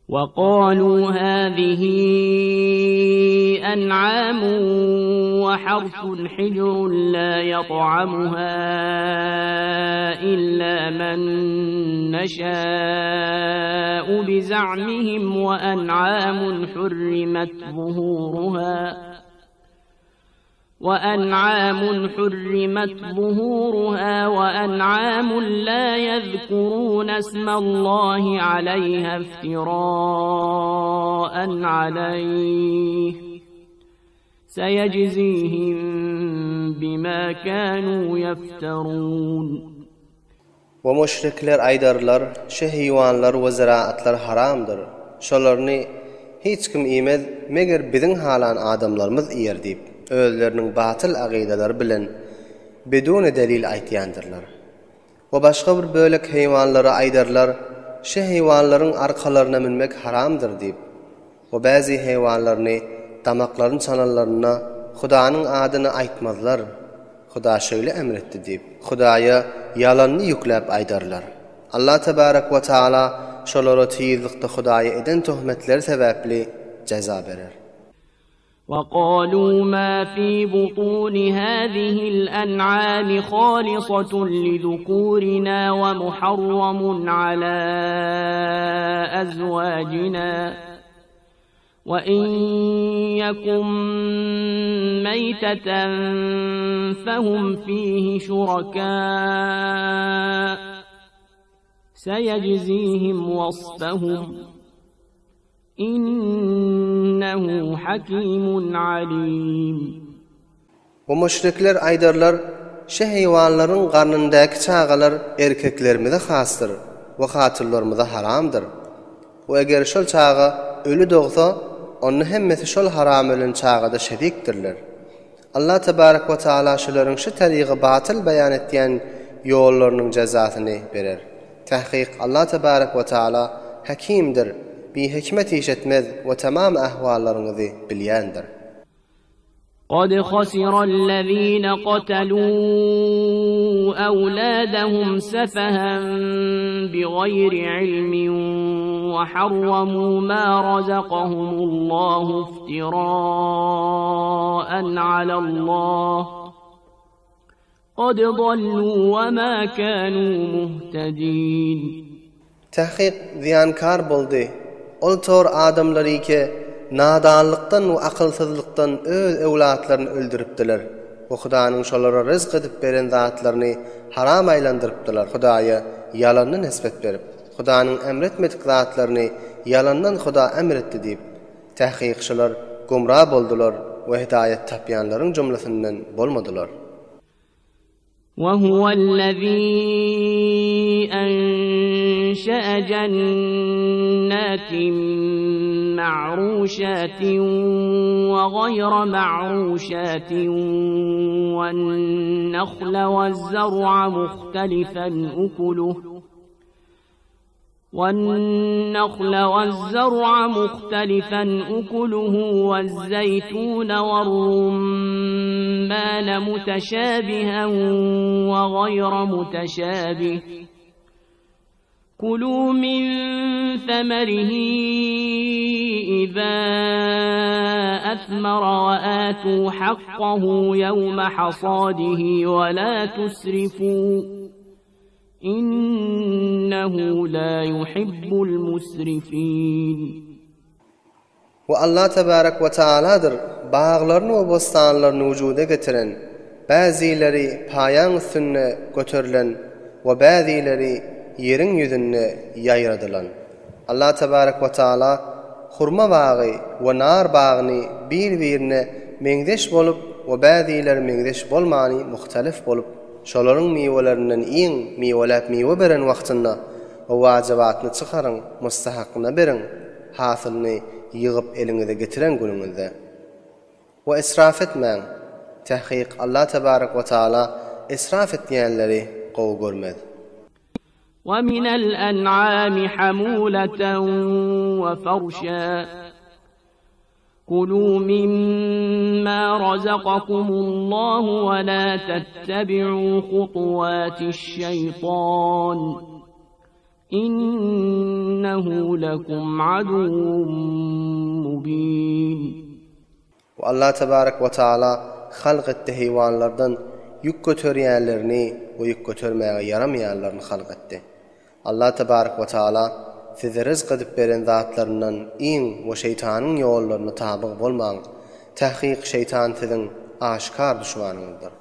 وقالوا هذه أنعام وحرث حجر لا يطعمها إلا من نشاء بزعمهم وأنعام حرمت ظهورها وأنعام حرمت ظهورها وأنعام لا يذكرون اسم الله عليها افتراء عليه سيجزيهم بما كانوا يفترون We müşrikler aýdarlar, Şu heýwanlar we ziraatlar haramdyr. Şolaryny hiç kim iýmez, meger biziň halan adamlarymyz iýer diýip, özleriniň batyl akydalary bilen biduni delil aýtýandyrlar. We başga bir bölek heýwanlara aýdarlar, Şu heýwanlaryň arkalaryna münmek haramdyr diýip. We bäzi heýwanlaryny damaklaryny çalanlarynda Hudanyň adyny aýtmazlar, Huda şeýle emr etdi diýip, Hudaýa ýalanyny ýükläp aýdarlar. Allah tebarek we taala şolara tizlikde Hudaýa eden töhmetleri sebäpli jeza berer. وقالوا ما في بطون هذه الأنعام خالصة لذكورنا ومحرم على أزواجنا وإن يكن ميتة فهم فيه شركاء سيجزيهم وصفهم Innehu hakimun alim. Bu müşrikler aýdarlar, Şu heýwanlaryň garnyndaky çagalar erkeklerimize hasdyr we hatynlarymyza haramdyr. We eger şol çaga öli dogsa, onda hemmesi şol haram ölen çagada şerikdirler. Allah tebarek we taala şularyň şu terygy batyl beýan etýän ýollarynyň jezasyny berer. Tahkyk Allah tebarek we taala Hakimdir, bihikmet iş etmez we tamam ahwallaryňyzy bilýändir. Kad hasirellezine katelû evlâdehum sefehen bigaýri ilmin we harramû mâ razakahumullahu iftirâen alallah Kad dallû we mâ kânû muhtedîn. Takyk zyýankar boldy. Ol tor adamlaryke nadanlykdan we akylsyzlykdan öz öwlatlaryny öldüripdiler we Hudanyň şolara ryzk edip beren zatlaryny haram aýlandyrypdylar Hudaýa ýalanny nesbet berip, Hudanyň emretmedik zatlaryny ýalandan Huda emr etdi diýip, takyk şolar gumra boldular we hidaýat tapýanlaryň jumlasyndan bolmadylar. وهو الذي أنشأ جنات معروشات وغير معروشات والنخل والزرع مختلفا أكله والنخل والزرع مختلفا أكله والزيتون والرمان متشابها وغير متشابه كلوا من ثمره إذا أثمر وآتوا حقه يوم حصاده ولا تسرفوا Innehu la yuhibbul musrifin. We Allah tebarek we taaladyr baglaryny we bossanlaryny wujuda getiren, bäzileri paýaň üstünde göterilen we bäzileri ýeriň ýüzünde ýaýradylan. Allah tebarek we taala hurma bagy we nar bagyny bir-birine meňzeş bolup we bäzileri meňzeş bolmany muhtalif bolup Şolaryň miwelerinden iýiň, miweläp miwe beren wagtynda we wajybatyny çykaryň, mustahakyna beriň, hasylyny ýygyp eliňize getiren günüňizde. We israf etmäň! Tahkyk Allah tebarek we taala israf etýänleri gowy görmez. We minel en'ami hamuleten we farşa. Kulu mimma razakakumullahu we la tettebi'u hutuwatiş-şeýtan. Innehu lekum aduwwun mubin. We Allah tebarek we taala halk etdi heýwanlardan ýük göterýänlerini we ýük götermäge ýaramaýanlaryny halk etdi. Allah tebarek we taala size ryzk edip beren zatlaryndan iýiň we şeýtanyň ýollaryna tabyg bolmaň. Tahkyk şeýtan siziň aşkar duşmanyňyzdyr.